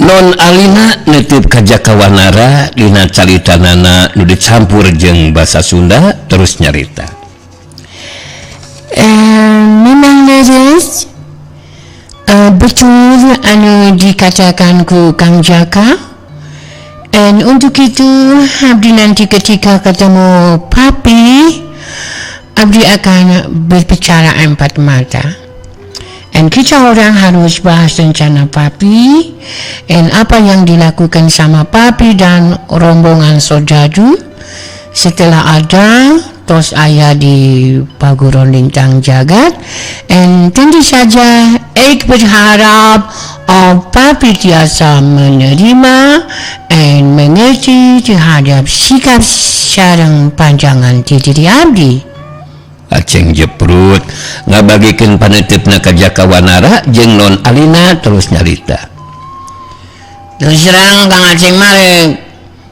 Non Alina nitip ka Jaka Wanara dina caritanana nu dicampur jeung basa Sunda terus nyarita. Memang leres, betul anu dikatakan ku Kang Jaka. Dan untuk itu Abdi nanti ketika ketemu Papi, Abdi akan berbicara empat mata. Dan kita orang harus bahas rencana Papi dan apa yang dilakukan sama Papi dan rombongan Sodadu setelah ada tos aya di Paguron Lintang Jagat. Dan tentu saja ik berharap Papi tiasa menerima dan mengerti terhadap sikap sareng pandangan diri Abdi. Aceng Jeprut ngabagikeun panitipna ka Jaka Wanara jeung Non Alina terus nyarita. Terus terang, Kang Aceng mah rek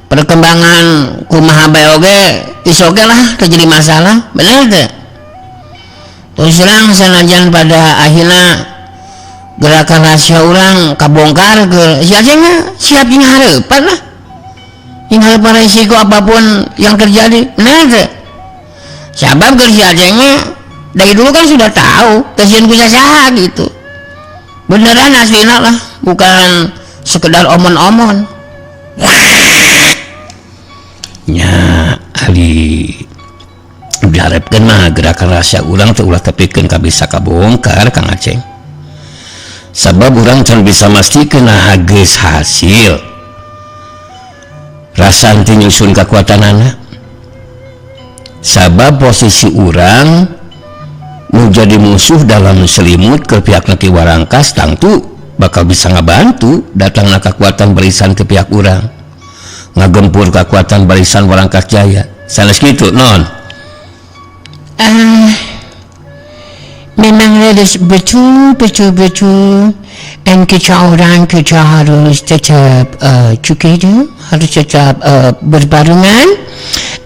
perkembangan kumaha bae oge is oke lah, terjadi masalah, bener teu? Terus terang, sanajan pada akhirnya gerakan rahasia urang kabongkar ke si Aceng mah siap jeung hareupan lah, jeung hareupan resiko apapun yang terjadi, bener teu? Sabab keur si Aceng mah dari dulu kan sudah tahu kasieun ku saha gitu, beneran aslina lah, bukan sekedar omon-omon. Nya, ari diharapkeun mah gerakan rahasia urang teh ulah tepikeun ka bisa kabongkar, Kang Aceng, sabab urang can bisa mastikeun naha geus hasil rasa ti nyusun kekuatanana, sabab posisi urang nu jadi musuh dalam selimut ke pihak Ki Warangkas tangtu bakal bisa ngabantu datangna kekuatan barisan ke pihak urang ngagempur kekuatan barisan Warangkas Jaya. Sanes gitu, Non? Ah, memang harus betul betul betul dan kita orang kita harus tetap together, harus tetap berbarengan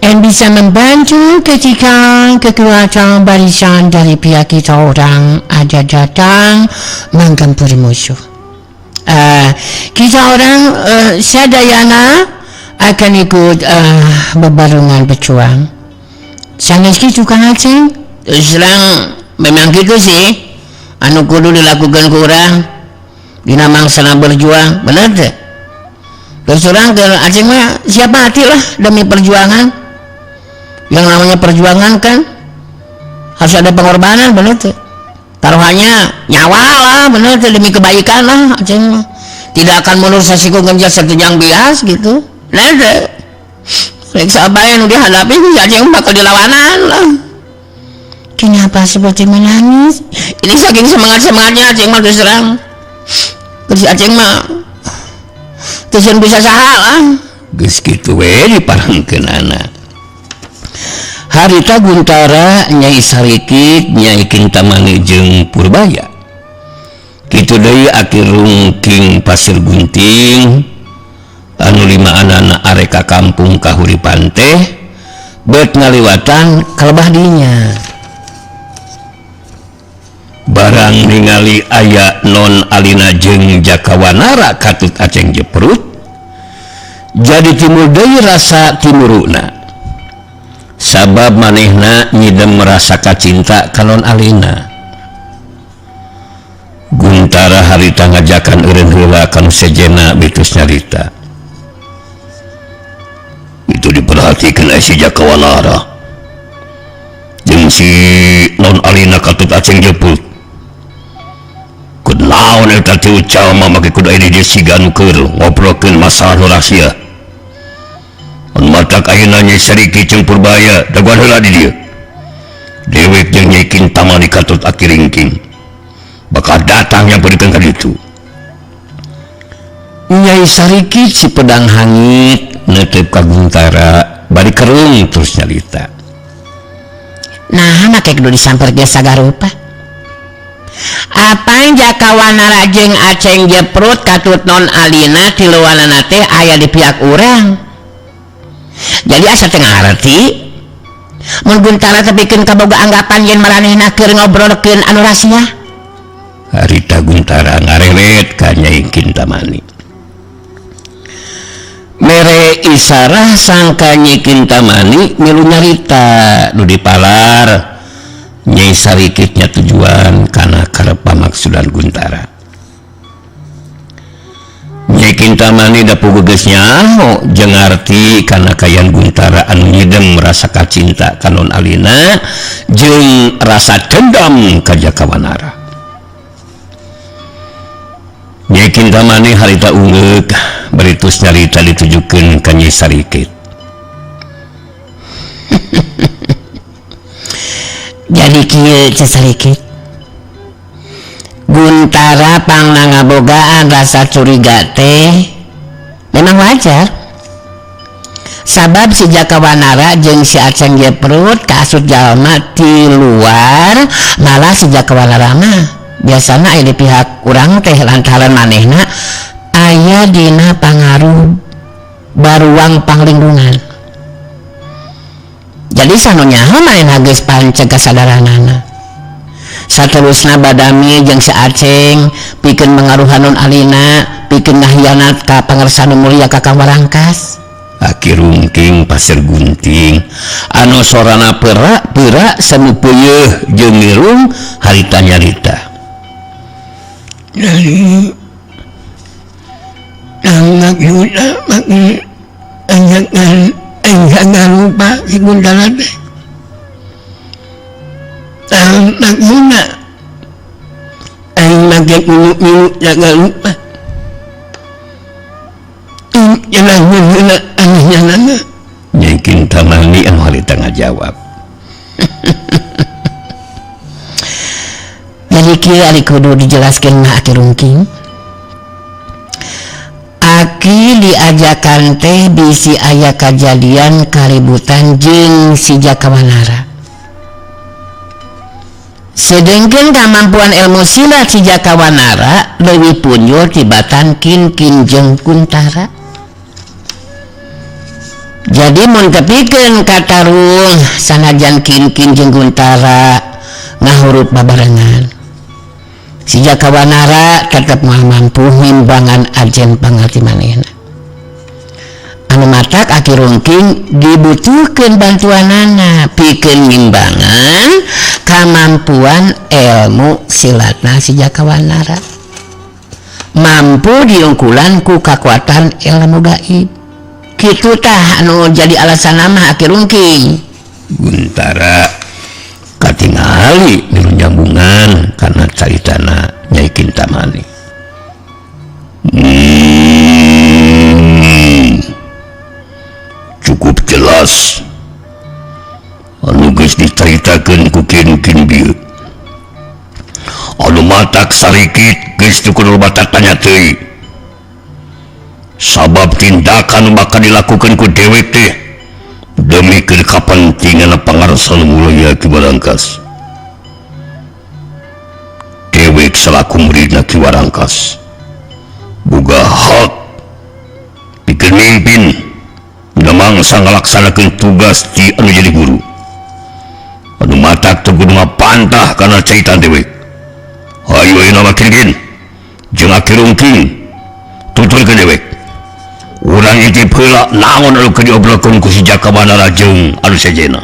dan bisa membantu ketika kekuatan barisan dari pihak kita orang ada datang menggempur musuh. Kita orang sadayana akan ikut bebarengan berjuang. Sangat gitu, Kang Aceng. Terus terang memang gitu sih anu kudu dilakukan ku urang dina mangsana berjuang, bener teh? Terus terang ke Aceng mah siap mati lah demi perjuangan. Yang namanya perjuangan kan harus ada pengorbanan, bener teh? Taruhannya nyawa lah, bener teh? Demi kebaikan lah Aceng mah tidak akan mundur sasiku genjat sejenjang bias gitu, bener teh? Rek saha nu dihadapi, Aceng bakal dilawanan lah. Kenapa seperti menangis? Ini saking semangat semangatnya Aceng mah. Terus terang terus Aceng mah terus bisa saha lah. Geus kitu we diparengkeunana. Harita Guntara, Nyai Sarikit, Nyai Kintamani jeung Purbaya kitu deui Aki Rungking Pasir Gunting anu lima anak areka kampung Kahuripan teh bet ngaliwatan kalebah dinya. Barang ningali aya Non Alina jeung Jaka Wanara katut Aceng Jeprut jadi timbul deui rasa timuruna, sabab manehna nyidem merasa kacinta ka Non Alina. Guntara harita ngajakan eureun heula kanu sejena bitus nyarita. Itu diperhatikan si Jaka Wanara jeung si Non Alina katut Aceng Jeprut. Kunaon eta teh jalma make kudu aya di dieu siga nu keur ngobrolkeun masalah nu rahasia? Mun matak ayeuna Nyai Sariki jeung Purbaya dagoan heula di dieu. Dewek jeung Nyai Kintamani katut Aki Ringking bakal datang yang berikan ka ditu. Nyai Sariki si pedang hangit netep ka Guntara bari kerung terus nyarita. Nah, make kudu disamper ge sagarupa. Apa Jaka Wanara jeung Aceng Jeprut katut Non Alina tiluanana teh aya di pihak urang? Jadi asa teu ngarti mun Guntara tepikeun kaboga anggapan yen maranehna keur ngobrolkeun anu rahasia. Harita Guntara ngareret ka Nyai Kintamani. Mere isarah sangka Nyi Kintamani milu nyarita nu dipalar Nyai Sarikitnya tujuan kana karep pamaksudan Guntara. Nyai Kintamani da puguh geus nyaho jeung ngarti kana kayan Guntara anu nyidem rasa kacinta ka Non Alina jeung rasa dendam ka Jaka Wanara. Nyai Kintamani harita ungeuk baritus nyarita ditujukeun ka Nyai Sarikit. Jadi kieu Ceu Sarikit, Guntara pangna ngabogaan rasa curiga teh memang wajar. Sabab si Jaka Wanara jeung si Aceng Jeprut kaasut jalma ti luar, malah si Jaka Wanara mah biasana aya di pihak urang teh lantaran manehna aya dina pangaruh baruang panglindungan. Jadi sanu nyaho manehna geus panceg kasadaranana. Saterusna badami jeung si Aceng pikeun mangaruhan Non Alina, pikeun ngahianat ka Pangersa Nu Mulia Kakang Warangkas. Aki Rungking Pasir Gunting anu sorana perak-perak sanu peuyeeh jeung ngirung harita nyarita. Dari anak yuda maki jangan lupa si Guntara teh. Anak yuda aing make kuyu-kuyu jangan lupa. Nyai Kintamani anu harita ngajawab. Jadi kieu ari kudu dijelaskeun mah Aki Rungking. Aki diajakan teh bisi aya kajadian kaributan jeung si Jaka Wanara. Sedengkeun kamampuan ilmu silat si Jaka Wanara leuwih punjul tibatan Kin-kin jeung Kuntara. Jadi mun tepikeun katarung sanajan Kin-kin jeung Guntara ngahurup babarengan, si Jaka Wanara tetep moal mampu ngimbangan ajen pangarti manehna. Anu matak Aki Rungking dibutuhkeun bantuanana pikeun ngimbangan kamampuan ilmu silatna si Jaka Wanara. Mampu diungkulan ku kakuatan ilmu gaib. Kitu tah anu jadi alasan mah Aki Rungking. Guntara katingali milu nyambungan kana caritana Nyai Kintamani. Cukup jelas anu geus dicaritakeun ku Kin-kin bieu. Anu matak Sarikit geus teu kudu batak tanya teuing. Sabab tindakan bakal dilakukan ku dewek teh demi kepentingan Pangarsa Mulia Ki Warangkas. Dewek selaku muridna Ki Warangkas boga hak pikeun mimpin mangsa ngalaksanakeun tugas ti anu jadi guru. Anu matak teu kudu ngapantah kana caitan dewek. Hayu ayeuna mah Kin-kin jeung Aki Rungking tuturkeun dewek. Urang itip heula naon anu keur diobrolkeun ku si Jaka Wanara jeung anu sejenna.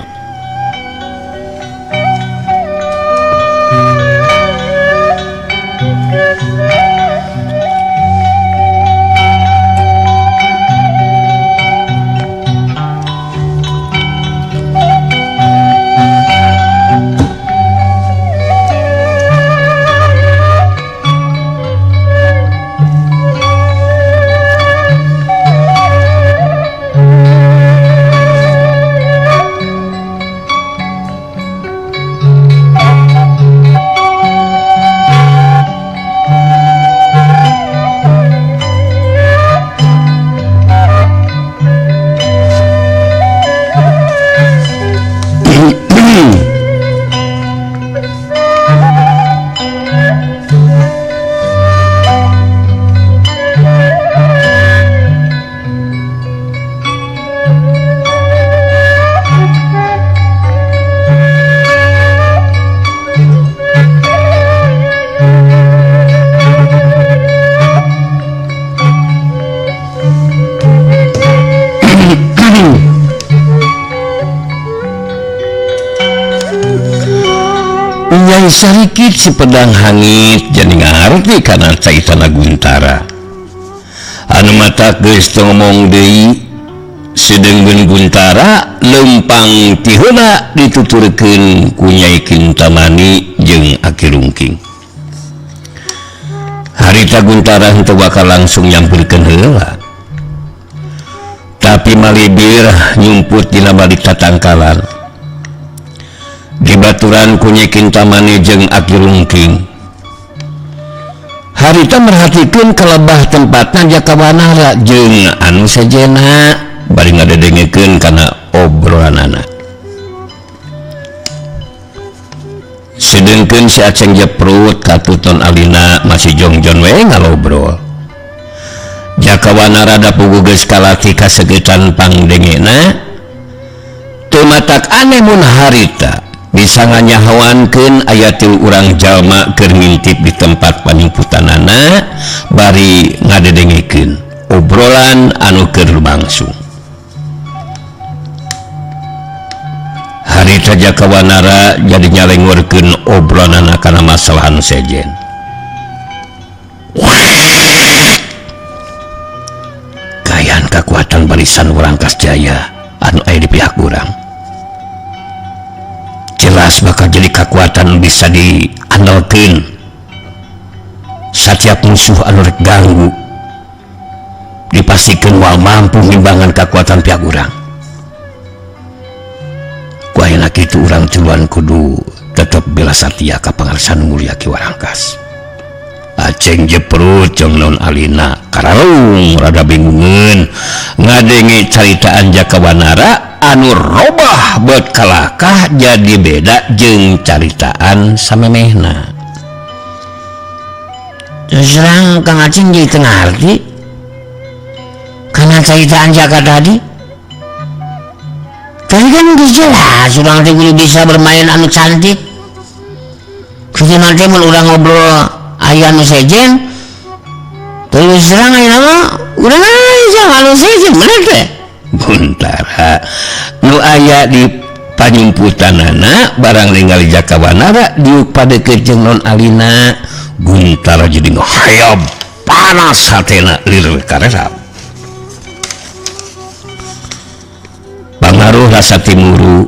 Nyai Sarikit si pedang hangit jadi ngarti kana caitana Guntara. Anu mata geus teu ngomong deui sedeungkeun Guntara lempang ti heula dituturkeun ku Nyai Kintamani jeung Aki Rungking. Harita Guntara henteu bakal langsung nyampurkeun heula. Tapi malibir nyumput dina balik tatangkalan. Dibaturan ku Nyai Kintamani jeung Aki Rungking. Harita merhatikeun kalebah tempatna Jakawanara jeung anu sejenna bari ngadedengekeun kana obrolanana. Sedengkeun si Aceng Jeprut katuton alina masih jongjon we ngalobrol. Jakawanara da puguh geus kalati kasegetan pangdengena. Teu matak aneh mun harita bisa nganyahoankeun aya tilu urang jalma keur ngintip di tempat panyumputanana bari ngadedengekeun obrolan anu keur lumangsung. Harita Jakawanara jadi nyalengorkeun obrolanana kana masalah anu sejen. Kaayaan kakuatan barisan Warangkas Jaya anu aya di pihak urang jelas bakal jadi kekuatan bisa diandalkeun. Setiap musuh anu rek ganggu dipastikan wal mampu ngimbangan kekuatan pihak urang. Ku ayeuna kitu urang tiluan kudu tetep bela satia ka pangarsan mulia Ki Warangkas. Aceng Jeprut jeung Non Alina kararung rada bingungeun ngadenge caritaan Jakawanara anu robah bet kalakah jadi beda jeung caritaan samemehna. Terus terang Kang Aceng jadi teu ngarti kana caritaan Jaka tadi. Tadi kan geus jelas urang teh kudu bisa bermain anu cantik. Kitu nanti mun urang ngobrol aya anu sejen, terus terang ayeuna mah urang aja anu sejen bener teh. Guntara nu aya di panyumputanana barang ningali Jakawanara diuk padeukeut jeung Non Alina. Guntara jadi ngahayab panas hatena lir karesap. Pangaruh rasa timuru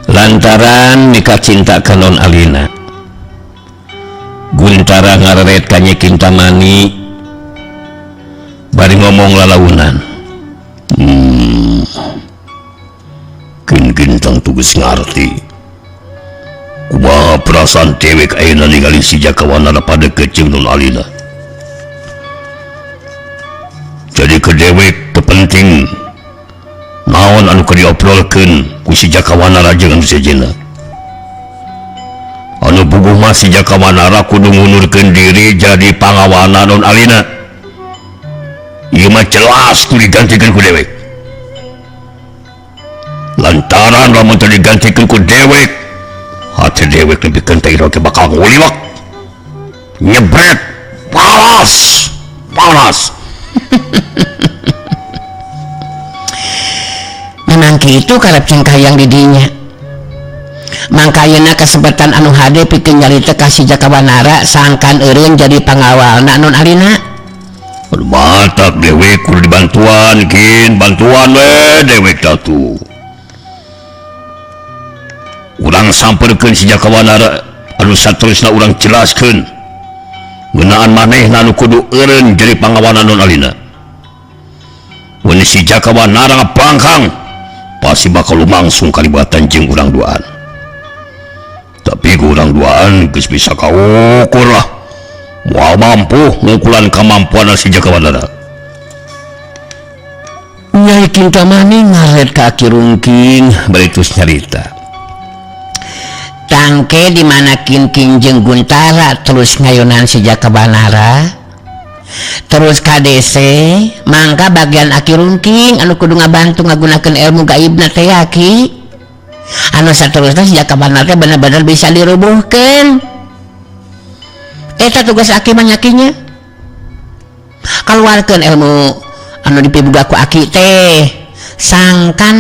lantaran nikah cinta ka Non Alina. Guntara ngareret ka Nyi Kintamani bari ngomong lalaunan. Kin-kin tang tugas ngarti. Kumaha perasaan dewek ayeuna ningali si Jakawanara padeukeut jeung Non Alina. Jadi ke dewek teu penting naon anu keur diobrolkeun ku si Jakawanara jeung anu sejenna. Anu bubuh mah si Jakawanara kudu ngundurkeun diri jadi pangawana Non Alina. Ieu mah jelas kudu digantikeun ku dewek. Lantaran lamun teu digantikeun ku dewek, hati dewek lebih teh ira bakal nguliwak. Nyebret, panas, panas. Memang kitu karep cengkah yang didinya. Mangkayana kesempatan anu hade pikeun nyarita ka si Jakawanara sangkan eureun jadi pangawalna Non Alina. Aduh matak dewek kudu dibantuan kin, bantuan we dewek tatu. Urang samperkeun si Jakawanara anu saterusna urang jelaskeun ngeunaan manehna anu kudu eureun jadi pangawana Non Alina. Mun si Jakawanara ngapangkang pasti bakal lumangsung kalibatan jeung urang duaan. Tapi urang duaan geus bisa kaukur lah. Moal mampu ngukulan kemampuan si Jakawanara. Nyai Kintamani ngaret ka Aki Rungking bari terus nyarita. Tangke di mana Kinkin jeung Guntara terus ngayonan si Jakawanara terus KDC mangka bagian Aki Rungking anu kudu ngabantu ngagunakeun ilmu gaibna teh Aki. Anu saterusna si Jakawanara teh bener-bener bisa dirubuhkeun. Eta tugas Aki mah nyakinya. Kaluarkeun ilmu anu dipibuga ku Aki teh. Sangkan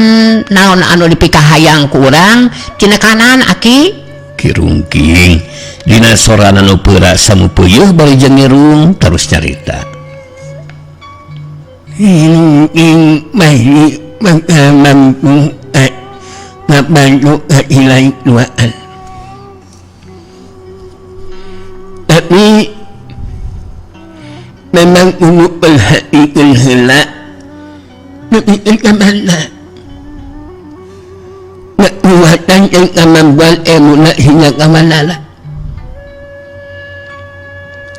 naon anu dipikahayang ku urang tina kanan Aki Aki Rungking dina sorana nu peura samupeuyeun bari jeung ngirung terus nyarita. Rungking bayi bakal mampu ngabantu kailai duaan. Tapi memang kudu perhatikeun heula nepikeun ka mana. Kekuatan jeung kamampuan ilmuna hingga ka mana.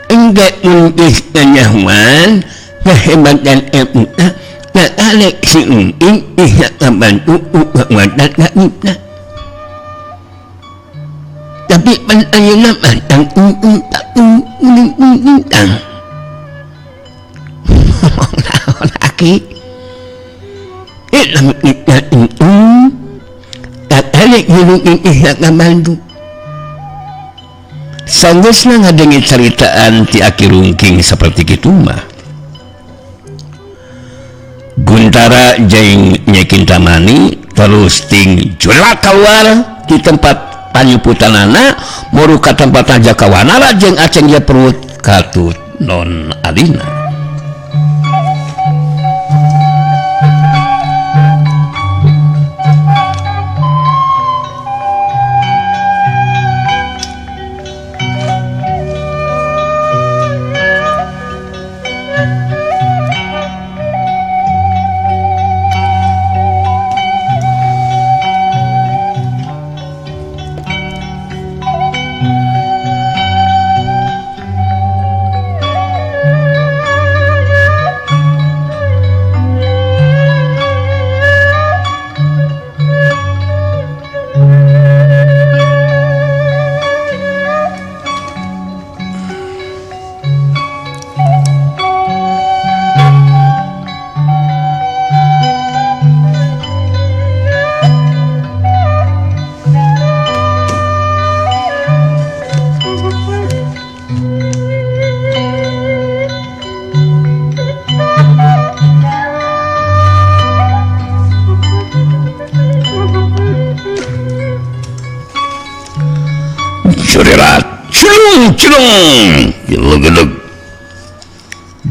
Engke mun geus kanyahoan kehebatan ilmuna takalek si Rungking bisa kabantu ku kekuatan gaibna. Tapi pan ayeuna mah tang tang. Naon aki? Lamun kita itu takalek si Rungking bisa kabantu. Sanggeusna ngadenge caritaan ti Aki Rungking saperti kitu mah. Guntara jeung Nyai Kintamani terus ting julak keluar di tempat panyuputanana muru ka tempat Jakawanara jeung Aceng Jeprut katut Non Alina.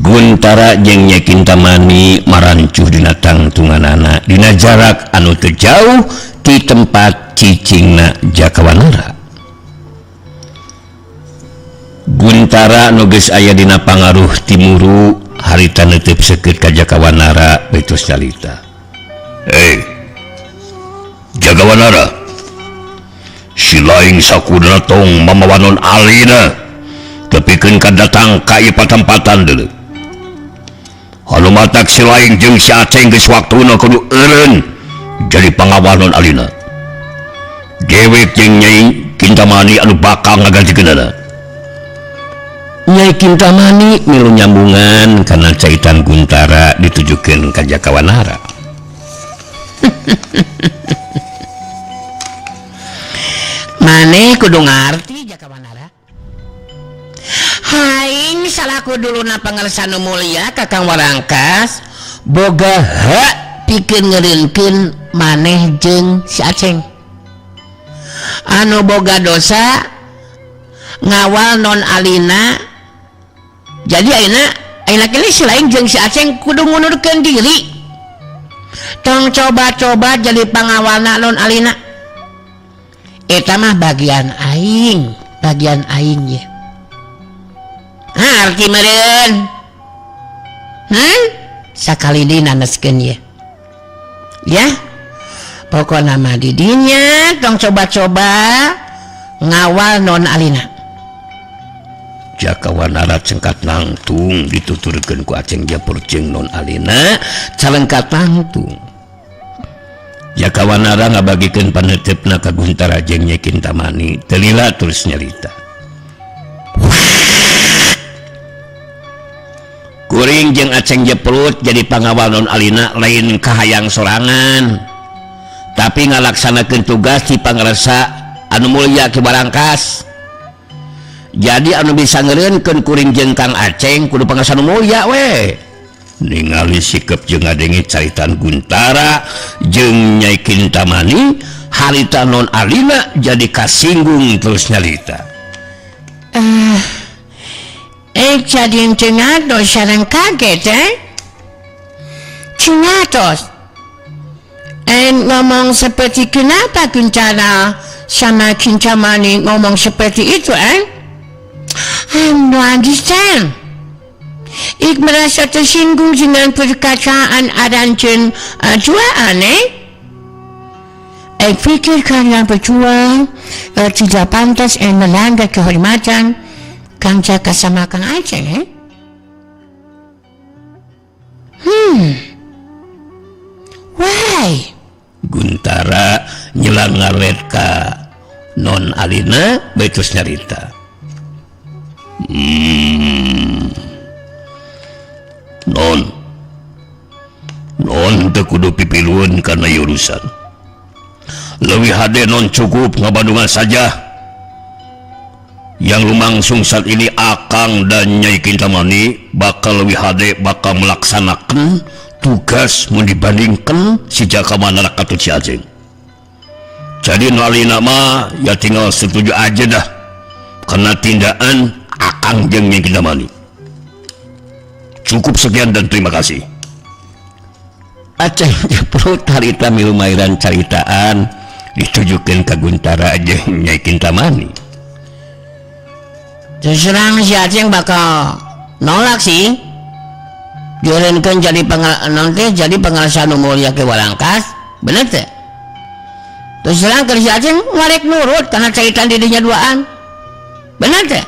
Guntara jeung Nyai Kintamani marancuh dina tangtunganana dina jarak anu teu jauh ti tempat cicingna Jakawanara. Guntara nu geus aya dina pangaruh timuru harita neuteup seukeut ka Jakawanara betus nyalita. "Hei, Jakawanara, si laing sakudana tong mamawanon alina tepikeun ka datang ka ieu patempatan deuleu. Anu matak si laing jeung si Aceng geus waktuna kudu eureun jadi pangawanon alina. Dewek jeung Nyai Kintamani anu bakal ngagantikeunana." Nyai Kintamani milu nyambungan kana caitan Guntara ditujukeun ka Jakawanara. Maneh kudu ngarti Jakawanara. Haing salaku duluna pangersa nu mulia Kakang Warangkas boga hak pikeun ngeureunkeun maneh jeung si Aceng. Anu boga dosa ngawal non alina. Jadi ayeuna kene si laing jeung si Aceng kudu ngundurkeun diri. Tong coba-coba jadi pangawalna non alina. Eta mah bagian aing ye. Arti meureun. Sakali deui naneskeun ye. Ya. Pokona mah di dinya tong coba-coba ngawal non alina. Jakawanara cengkat nangtung dituturkeun ku Aceng Japur jeung non alina calengkat nangtung. Jakawanara ngabagikeun paneuteup ka Guntara jeung Nyai Kintamani teu lila terus nyarita. Kuring jeung Aceng Jeprut jadi pangawal non alina lain kahayang sorangan, tapi ngalaksanakeun tugas di pangresa anu mulia Ki Barangkas. Jadi anu bisa ngeureunkeun kuring jeung Kang Aceng kudu pangresa anu mulia we. Ningali sikep jeung ngadenge caritan Guntara jeung Nyai Kintamani Harita non Alina jadi kasinggung terus nyarita. Jadi cengatos sareng kaget Cengatos. Ngomong seperti kenapa Kuntara sama Kintamani ngomong seperti itu I don't understand. Ik merasa tersinggung dengan perkataan Aranjen duaan Ik pikir kalian berdua tidak pantas melanggar kehormatan Kang Jaka sama Kang Aceng Why? Guntara nyelang ngaret ka non Alina bae terus nyarita. Non teu kudu pipilueun kana ieu urusan. Leuwih hade non cukup ngabandungan saja. Yang lumangsung saat ini Akang dan Nyai Kintamani bakal leuwih hade bakal melaksanakan tugas mun dibandingkan si Jaka Wanara katut si Aceng. Jadi nu alina mah ya tinggal setuju aja dah karena tindakan Akang jeung Nyai Kintamani. Cukup sekian dan terima kasih. Aceng jeprut harita milumairan caritaan ditujukeun ka Guntara jeung Nyai Kintamani. Terserang si Aceng bakal nolak sih. Jualankan jadi nanti jadi pengalasan mulia ke Walangkas, bener teh? Terserang ke si Aceng ngarek nurut karena caitan dirinya duaan, bener teh?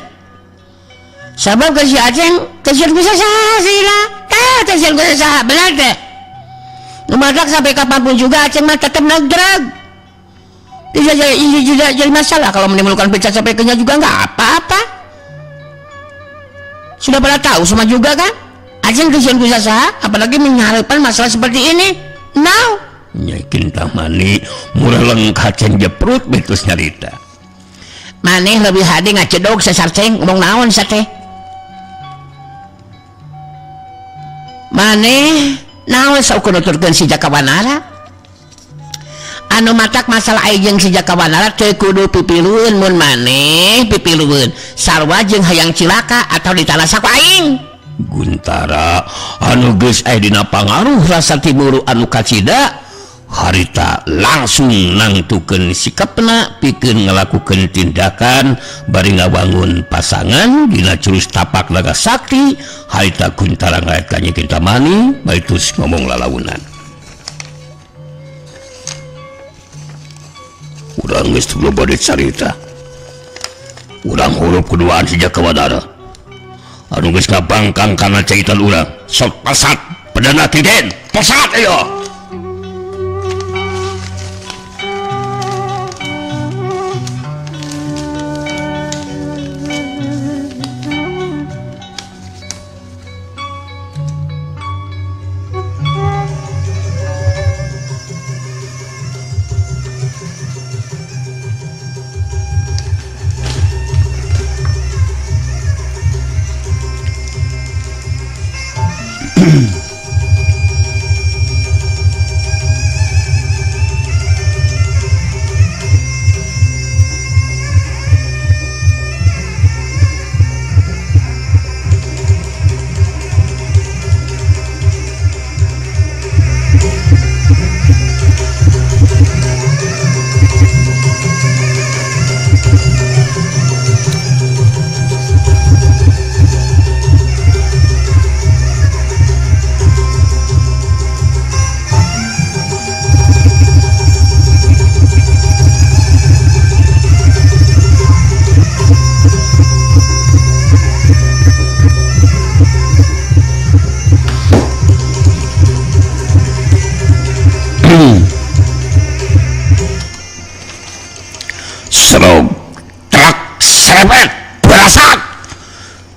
Sabab ke si Aceng tersian bisa sah sih lah, tersian bisa sah, bener teh? Lumadak sampai kapanpun juga Aceng mah tetap ngedrag. Tidak jadi masalah kalau menimbulkan pecah sampai kenya juga nggak apa-apa. Sudah pada tahu semua juga kan? Aceng kesian bisa sah, apalagi mengharapkan masalah seperti ini. Now, Nyai Kintamani mureleng kaceng jeprut betus nyarita. Maneh lebih hade ngacedog sesar ceng ngomong naon sate. Maneh naon saukur nuturkeun si Jaka Wanara? Anu matak masalah aing jeung si Jaka Wanara teu kudu pipilueun mun maneh pipilueun sarua jeung hayang cilaka atau ditalasa ku aing. Guntara anu geus aya dina pangaruh rasa timuru anu kacida harita langsung nangtukeun sikapna pikeun ngalakukeun tindakan bari ngawangun pasangan dina jurus tapak naga sakti. Harita Guntara ngaet ka Nyi Kintamani bari terus ngomong lalaunan. Urang geus teu bade carita. Urang hurup keduaan si Jaka Wanara. Anu geus ngabangkang kana caitan urang. Sok pasat pedana tiden, pasat ayo.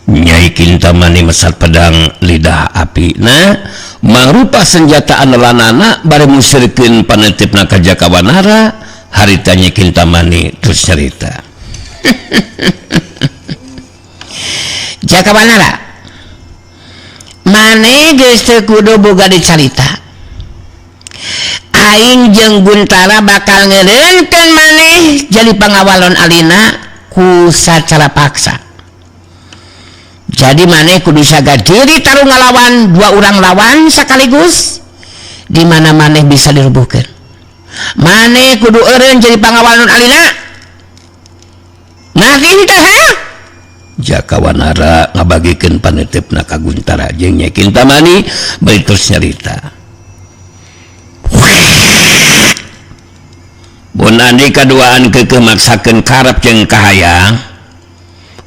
Nyai Kintamani mesat pedang lidah api na mangrupa senjata anelanana bari musirkeun panetipna ka Jaka Wanara. Harita Nyai Kintamani terus cerita. Jaka Wanara maneh geus teu kudu boga dicarita. Aing jeung Guntara bakal ngeureunkeun maneh jadi pangawalon alina ku sacara paksa. Jadi maneh kudu jaga diri tarung ngalawan dua urang lawan sekaligus di mana maneh bisa dirubuhkeun. Maneh kudu eureun jadi pangawalon alina. Ngerti teh ha? Jaka Wanara ngabagikeun panetepna ka Guntara jeung Nyai Kintamani bari terus nyarita. Mun andi kaduaan keukeuh maksakeun karep jeung kahayang,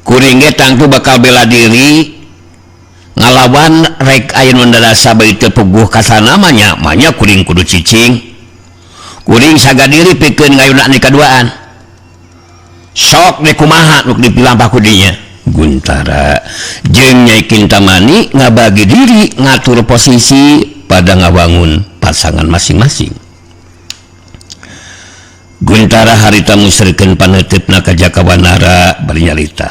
kuring ge tangtu bakal bela diri ngalawan rek aya nu ndarasa bari teu puguh kasanamanya, manya kuring kudu cicing. Kuring saga diri pikeun ngayuna andi kaduaan. Sok deh kumaha nu dipilampah ku dinya. Guntara jeung Nyai Kintamani ngabagi diri ngatur posisi pada ngawangun pasangan masing-masing. Guntara harita musrikeun paneuteup ka Jaka Wanara bari nyarita.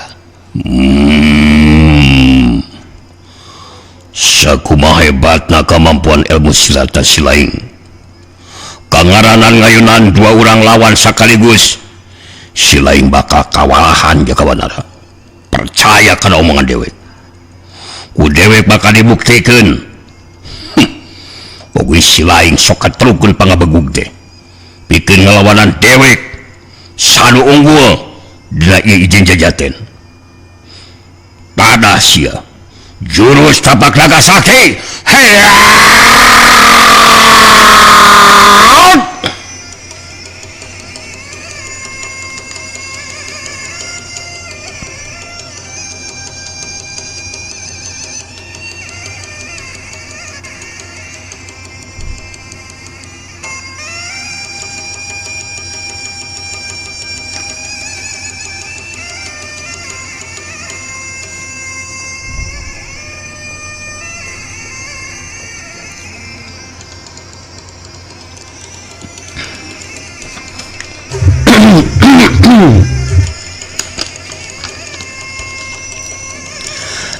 Sakumaha hebatna kamampuan ilmu silat silaing. Kangaranan ngayunan dua urang lawan sekaligus. Silaing bakal kawalahan Jaka Wanara. Percaya kana omongan dewek. Ku dewek bakal dibuktikeun. Pokoe silaing sok katerukkeun pangabegug teh. Pikeun ngalawanan dewek sanu unggul dina ieu izin jajaten. Pada sia jurus tapak naga sakti. Heat!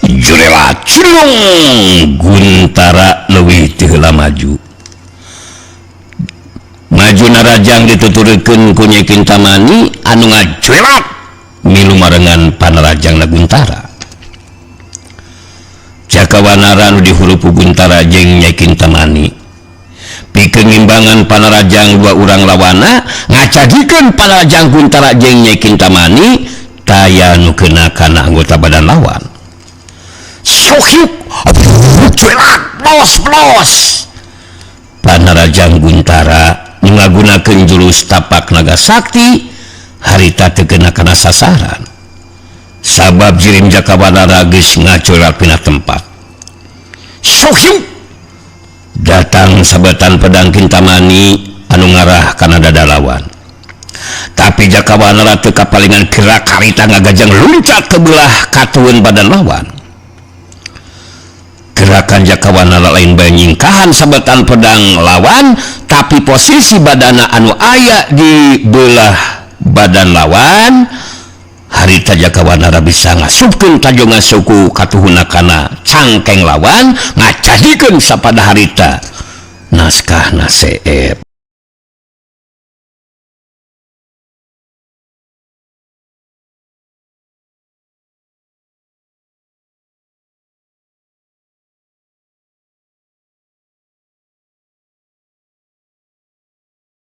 Jurela culung Guntara leuwih teu heula maju. Maju narajang dituturkeun ku Nyai Kintamani anu ngajuelak milu marengan panarajangna Guntara. Jaka Wanara nu dihurup ku Guntara jeung Nyai Kintamani pikeun ngimbangan panarajang dua urang lawana ngacadikeun panarajang Guntara jeung Nyai Kintamani taya nu kena kana anggota badan lawan. Sohyuk cuelak blos blos. Panarajang Guntara ngagunakeun jurus tapak naga sakti harita teu kena kana sasaran. Sabab jirim Jaka Wanara geus ngacuelak pina tempat. Sohyuk datang sabetan pedang Kintamani anu ngarah kana dada lawan. Tapi Jaka Wanara teu kapalingan gerak harita ngagajang luncat ke belah katueun badan lawan. Gerakan Jaka Wanara lain bae nyingkahan sabetan pedang lawan, tapi posisi badana anu aya di belah badan lawan harita Jaka Wanara bisa ngasupkeun tajongan suku katuhuna kana cangkeng lawan ngacadikeun sapada harita naskah naseep.